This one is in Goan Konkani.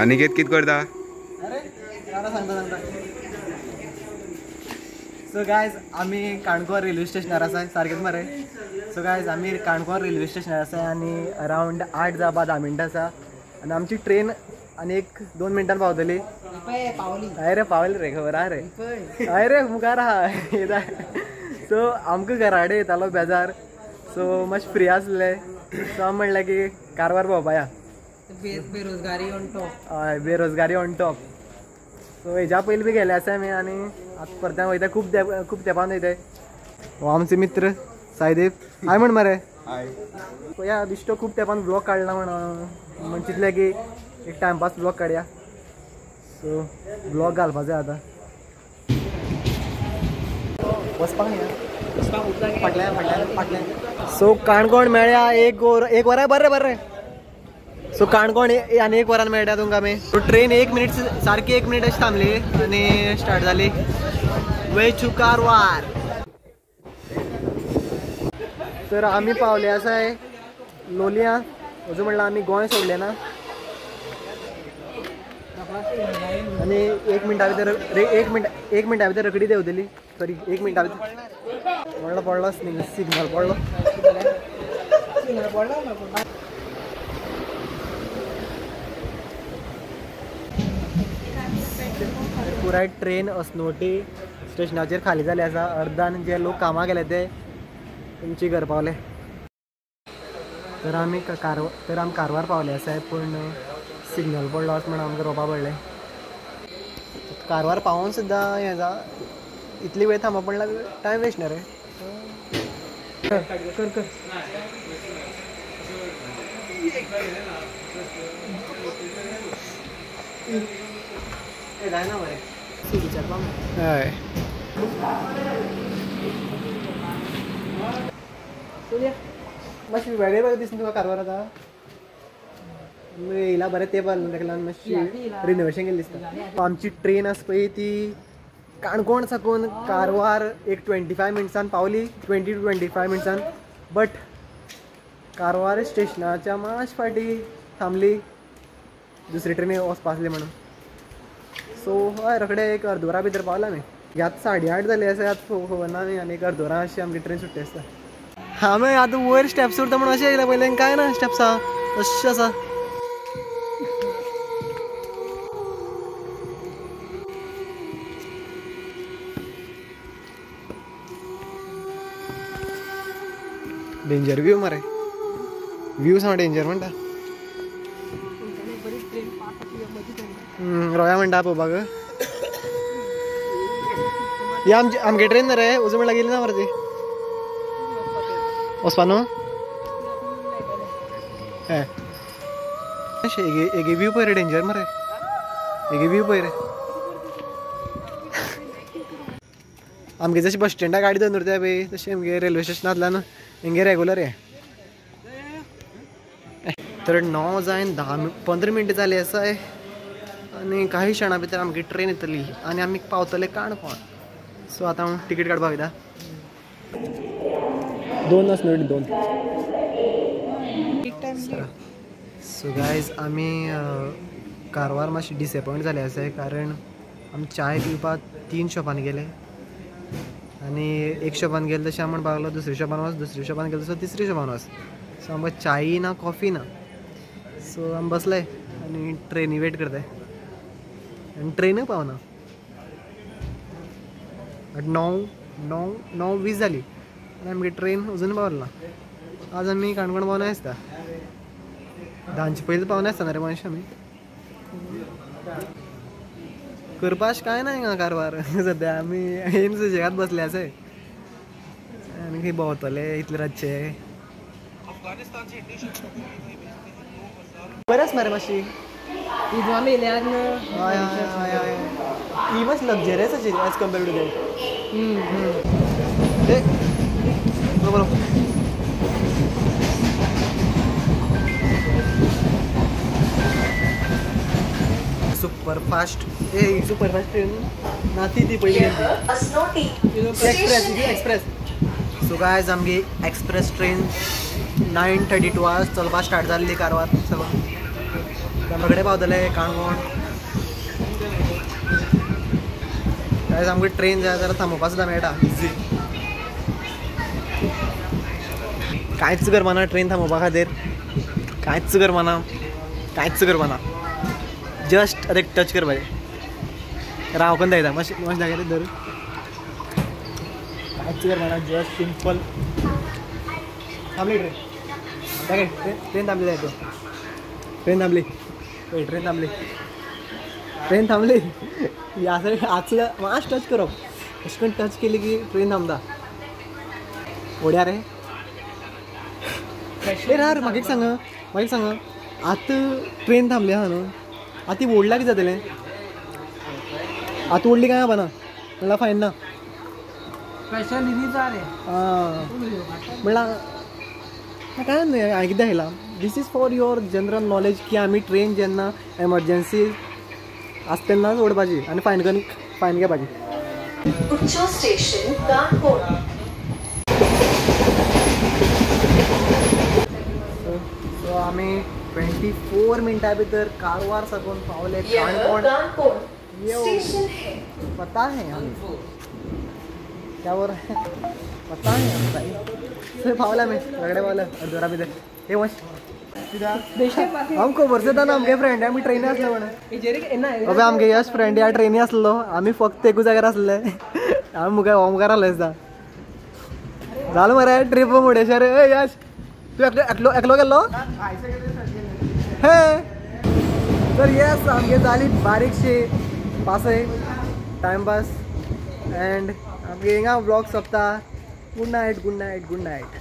अनिकेत कित करता? अरे सांगता सांगता. सो गायज आमी काणकोण रेल्वे स्टेशनार आसा, सारकेंच मरे. सो गायज आमी काणकोण रेल्वे स्टेशनार आसा आनी अरावंड 8 जावपा 10 मिनटां आसा आनी आमची ट्रेन आनी एक 2 मिनटान पावतली. हय रे पावली रे, खबर आहा रे. हय रे मुखार आहा. सो आमकां घरा कडेन येतालो बेजार, सो मातशें फ्री आसले, सो आमी म्हणलें की कारवार भोंवपा या. बेरोजगारी ऑन टॉप. हय बेरोजगारी ऑन टॉप. सो हेज्या पयलीं बी गेले आसा आमी आनी आतां परत्यान वयता, खूब तेंपान वयताय. हो आमचे मित्र साईदेव, हाय म्हण मरे. हाय. पळया बिश्टो खूब तेंपान ब्लॉग काडला म्हण चिंतलें की एक टायमपास ब्लॉग काडया. सो ब्लॉग घालपा जाय आतां. वचपाक न्ही फाटल्यान फाटल्यान फाटल्यान. सो काणकोण मेळ्या एक वरां बरें बरें. सो काणकोण आनी 1 वरान मेळटा तुमकां आमी. सो ट्रेन 1 मिनीट सारकी 1 मिनीट अशी थांबली आनी स्टार्ट जाली. Way to Karwar. तर आमी पावले आसाय लोलयां. अजून म्हणल्यार आमी गोंय सोडलें ना आनी 1 मिनटा भितर एक मिनटा भितर रगडी देंवतली. सॉरी 1 मिनटा भितर पडलो पडलो सिग्नल पडलो. पुराय ट्रेन अस्नोटी स्टेशनाचेर खाली जाली आसा. अर्दान जे लोक कामाक गेले ते तुमची घर पावले. तर आमी कारवार पावले आसा, पूण सिग्नल पडलो अशें म्हणून आमकां रोवपा पडलें. कारवार पावोन सुद्दां हें जा इतली वेळ थांबप म्हणल्यार टायम वेस्ट न्ही रे. कर कर जायना मरे विचारपा. हय मातशें वेगळें वेगळें दिसता तुका कारवार आतां. येयला बरें तेंप आसलें ताका लागून मातशी रिनोवेशन केल्लें दिसता. आमची ट्रेन आसा पळय ती काणकोण साकून कारवार एक 25 मिनट्सान पावली, 20 to 25 मिनट्सान. बट कारवार स्टेशनाच्या मातशें फाटीं थांबली, दुसरी ट्रेनी वचपा आसली म्हणून. सो हय रोखडे एक अर्द वरा भितर पावला आमी. आतां 8:30 जाली आसा, आतां खबर ना आमी आनी एक अर्द वरां अशी आमची ट्रेन सुट्टी आसता. आमी आतां वयर स्टेप्स उरता म्हणून अशें येयलें पयलें, कांय ना स्टेप्स आहा तश्शें आसा. डेंजर व्यू मरे, व्यू सामको डेंजर म्हणटा. रोया म्हणटा पळोवपाक. ही आमची आमगे ट्रेन रे, अजून म्हणल्यार गेली ना मरे ती. वचपा न्हू. हेगे व्यू पळय रे, डेंजर मरे. हेगे व्यू पळय रे. आमगे जशें बस स्टँडार गाडी दवरता पळय तशें आमगे रेल्वे स्टेशनांतल्यान हेंगे रेगुलर हे. तर 9 जायन 10-15 मिनटां जाली आसाय आनी काही क्षणा भितर आमगे ट्रेन येतली आनी आमी पावतले काणकोण. सो आतां हांव तिकीट काडपाक वयता. 2 आसलो 2. सो गायज आमी कारवार मातशें डिसएपॉयंट जाले आसाय, कारण आमी चाय पिवपाक 3 शॉपान गेले आनी एक शॉपान गेले तशें आमी म्हणपाक लागलो दुसऱ्या शॉपान वच, दुसऱ्या शॉपान गेले तसो तिसऱ्या शॉपान वच. सो आमकां चाय ना कॉफी ना. सो आमी बसले आनी ट्रेनी वेट करताय आनी ट्रेनूय पावना. 9:20 जाली आनी आमगे ट्रेन अजून पावली ना. आज आमी काणकोण पावना दिसता, 10च्या पयलीं पावना दिसता रे मातशें. आमी करपाक कांय ना हिंगा कारवार सद्या. आमी येवन सुशेगाद बसले आसाय आनी खंय भोंवतले इतले रातचे. बरें आसा मरे मातशी. हय हय हय ही मातशी लक्झरियस अशी एज कम्पेर्ड टू that. बरोबर. सुपर फास्ट ए सुपर फास्ट ट्रेन ना ती ती पयली एक्सप्रेस एक्सप्रेस. सो गायज आमगे एक्सप्रेस ट्रेन 9:32 आज चलपा स्टार्ट जाल्ली कारवार सगळं. कडेन पावतले काणकोण. गायज आमकां ट्रेन जाय जाल्यार थांबोवपा सुद्दां मेळटा इजी. कांयच करपाना ट्रेन थांबोवपा खातीर, कांयच करपाना, कांयच करपाना, जस्ट आतां एक टच करपाचें. राव करून दाखयता मातशें मातशें दाखयता धर. कांयच करपाना, जस्ट सिंपल. थांबली ट्रेन, दाखय ट्रेन थांबली, जाय ट्रेन थांबली, ट्रेन थांबली, ट्रेन थांबली. ह्या सायड आचल्या मातशें टच करप, अशें करून टच केली की ट्रेन थांबता. ओड्या रे ए यार, म्हाका एक सांग, म्हाका एक सांग, आतां ट्रेन थांबली आहा न्हू, आतां ती ओडल्या कितें जातलें? आतां ओडली काय ना, म्हणल्यार फायन ना. आं म्हणल्यार काय न्हय, हांवें कितें दाखयलां, this is for your general knowledge की आमी ट्रेन जेन्ना एमरजन्सी आसता तेन्नाच ओडपाची आनी फायन करून फायन घेवपाची. स्टेशन काणकोण. सो आमी 24 मिनटां भितर कारवार साकून पावले काणकोण. स्टेशन है पता है हमें क्या बोल रहा है, पता है हमें. पावले आमी रगडे पावले अर्दोरा भितर. हे वच आमकां खबर सुद्दां ना आमगे फ्रेंड आमी ट्रेनी आसले म्हणून. अबे आमगे यश फ्रेंड ह्या ट्रेनी आसलो, आमी फक्त एकूच जाग्यार आसले, आमी मुखार हो मुखार आसले दिसता. जालें मरे ट्रीप मुर्डेश्वर. ए यश तूं एकलो एकलो एकलो गेल्लो? हे तर येस आमगे जाली बारीकशी पासय टायमपास एंड आमगे हिंगा व्लॉग सोंपता. Good night, good night, good night.